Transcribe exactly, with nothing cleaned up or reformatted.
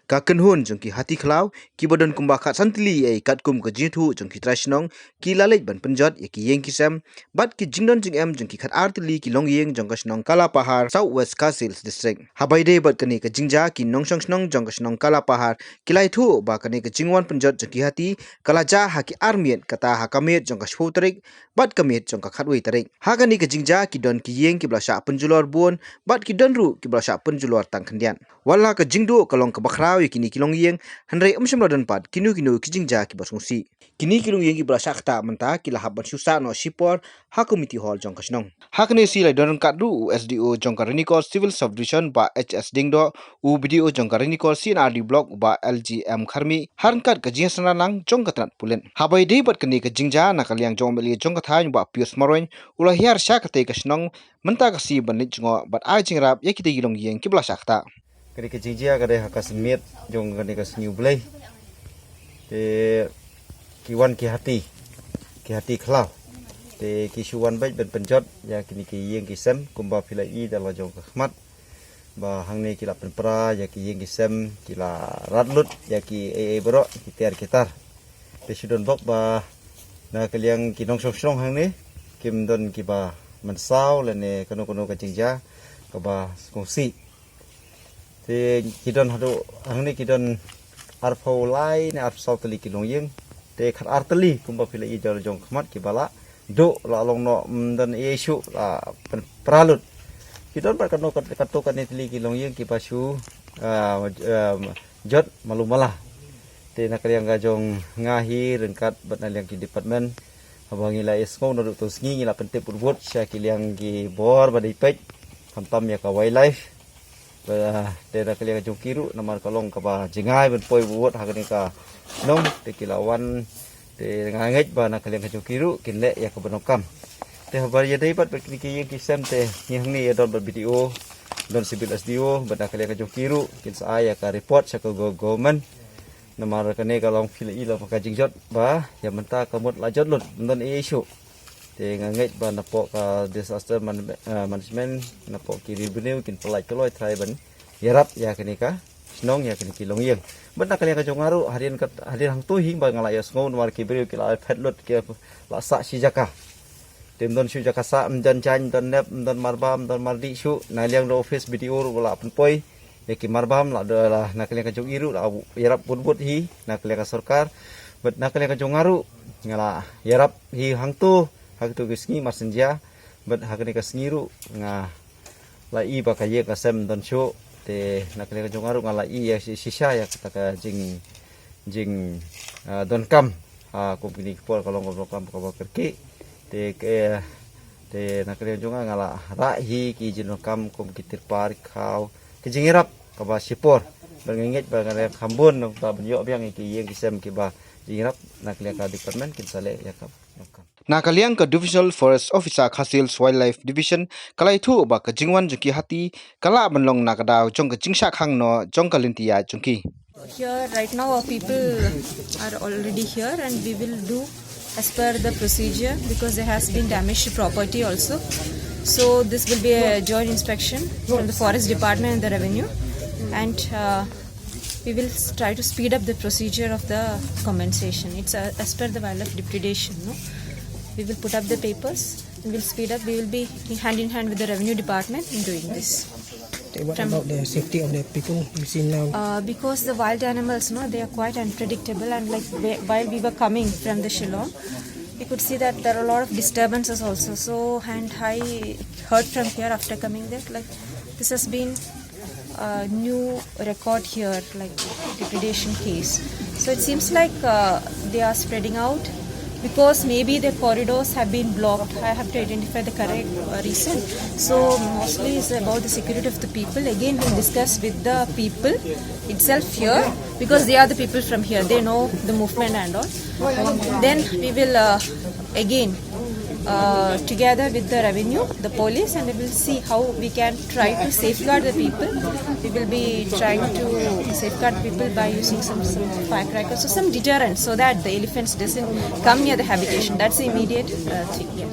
Ka kynhun jong ki hati khlaw, kiba don kumba khatsan tylli katkum ka jingthoh jong ki trai shnong, ki la leit ban pynjot ïa ki ïing ki sem bad ki jingdon jingem jong ki khatar tylli ki longïing jong ka shnong Kalapahar, South West Khasi Hills District. Haba ïadei bad kane ka jingjia, ki nongshong shnong jong ka shnong Kalapahar ki la ïathuh ba kane ka jingwan pynjot jong ki hati ka la jia ha ki ar miet, kata ha ka miet jong ka shiphew tarik bad ka miet jong ka khatwei tarik. Ha kane ka jingjia ki don ki ïing kiba la shah pynjulor bun bad ki don ruh kiba la shah pynjulor tang khyndiat. Wat la ka jingduh ka long kaba khraw ïa kine ki longïing, hynrei ym shym la don pat kino kino ki jingjia kiba sngewsih. Kine ki longïing kiba la shah ktah mynta ki la hap ban shu sah noh shipor ha Community Hall jong ka shnong. Ha kane ka sngi la don ryngkat ruh u S D O jong ka Ranikor Civil Subdivision Bah H S Diengdoh, u B D O jong ka Ranikor C and R D Block Bah L G M Kharmih, ha ryngkat ka jingsynran lang jong ka tnat pulit. Haba ïadei bad kane ka jingjia, na ka liang jong u M L A jong ka thaiñ Bah Pius Marwein u la hiar sha katei ka shnong mynta ka sngi ban leit jngoh bad ai jingïarap ïa kitei ki longïing kiba la shah ktah. Kane ka jingjia ka dei ha ka sien miet jong kane ka sngi U Blei. Te ki wan ki hati, ki hati khlaw. Te ki shu wan beit ban pynjot ïa kine ki ïing ki sem kumba phi la ïohi da la jong ka khmat. Ba hangne ki la pynpra ïa ki ïing ki sem, ki la rat lut ïa ki ei ei baroh, ki tiar ki tar. Te shu don bok ba na ka liang ki nongshong shnong hangne kim don kiba mynsaw lane kano kano ka jingjia kaba sngewsih. Te ki don haduh hangne ki don arphew lai ne arphew saw tylli ki longïing. Te khatar tylli kumba phi la ïohi da la jong khmat kiba la duh, la long noh, ym don ei ei shuh, la pynpra lut. Ki don bad katno kat-, katto katne tylli ki longïing kiba shu, ah, ah, jot malu mala. Te na ka liang ka jong nga hi ryngkat bad na liang ki department, haba ngi la ïohsngew naduh tu sngi ngi la pyntip wut wut sha ki liang ki bor ba dei peit, khamtam ïa ka wildlife. Ba, te na ka liang ka jong ki ruh, namar ka long kaba jngai ban poi wut ha kane ka shnong, te ki la wan, te nga ngeit ba na ka liang ka jong ki ruh kin leh ïa kaba donkam. Te haba ïadei bad, bad kine ki ïing ki sem, te ngi hangne ïa don bad B D O, don civil S D O, bad na ka liang ka jong ki ruh kin sa ai ïa ka report sha ka go-, government. Namar kane ka long phi la ïohi la ka jingjot ba ïa mynta ka mut la jot lut, ym don ei ei shuh. Te nga ngeit ba napoh ka disaster man-, eh, management, napoh ki revenue kin pynlait kloi trai ban ïarap ïa kane ka shnong, ïa kane ki longïing. Bad na ka liang ka jong nga ruh, hadien ka, hadien hangto hi ba nga la ïohsngew namar ki briew ki la phet lut, ki la sah shi jaka. Te ym don shuh jaka sah, ym don jaiñ, ym don nep, ym don marbam, ym don mardih shuh. Na liang da office B D O ruh la pynpoi ïa ki marbam, la da, la na ka liang ka jong i ruh la ïarap wut wut hi na ka liang ka sorkar. Bad na ka liang ka jong nga ruh nga la ïarap hi hangto, ha kito ki sngi marsynja. Bad ha kane ka sngi ruh nga la ïohi ba ka ïing ka sem ym don shuh. Te na ka liang ka jong nga ruh nga la ïohi ïa shi-, shisha ïa kata ka jing, jing, ah, donkam. Ah, kum kine ki por ka long ka donkam kaba kyrkieh. Te ke, te na ka liang jong nga nga la rah hi ki jingdonkam kum ki tirpal, khaw, ki jingïarap kaba shipor. Bad nga ngeit ba ka liang kham bun nangta ban ïoh biang ïa ki ïing ki sem kiba jingïarap, na ka liang ka department kin sa leh ïa ka donkam. Na ka liang ka Divisional Forest Officer Khasi Hills Wildlife Division ka la ïathuh ba ka jingwan jong ki hati ka lah ban long na ka daw jong ka jingshah khang noh jong ka lynti ïaid jong ki. Here right now our people are already here and we will do as per the procedure because there has been damage to property also. So this will be a joint inspection from the forest department and the revenue, and uh, we will s- try to speed up the procedure of the compensation. It's uh, as per the wildlife depredation, no? We will put up the papers and we'll speed up. We will be hand in hand with the revenue department in doing this. Okay, what From about the safety of the people you see now? Uh, because the wild animals, no, they are quite unpredictable, and like whe- while we were coming from the Shillong, we could see that there are a lot of disturbances also. So, and I heard from here after coming there, like this has been a new record here, like depredation case. So it seems like uh, they are spreading out because maybe the corridors have been blocked. I have to identify the correct uh, reason. So mostly it's about the security of the people. Again, we'll discuss with the people itself here because they are the people from here. They know the movement and all. Then we will uh, again uh, together with the revenue, the police, and we will see how we can try to safeguard the people. We will be trying to safeguard people by using some, some firecrackers or some deterrent so that the elephants doesn't come near the habitation. That's the immediate uh, thing. Yeah.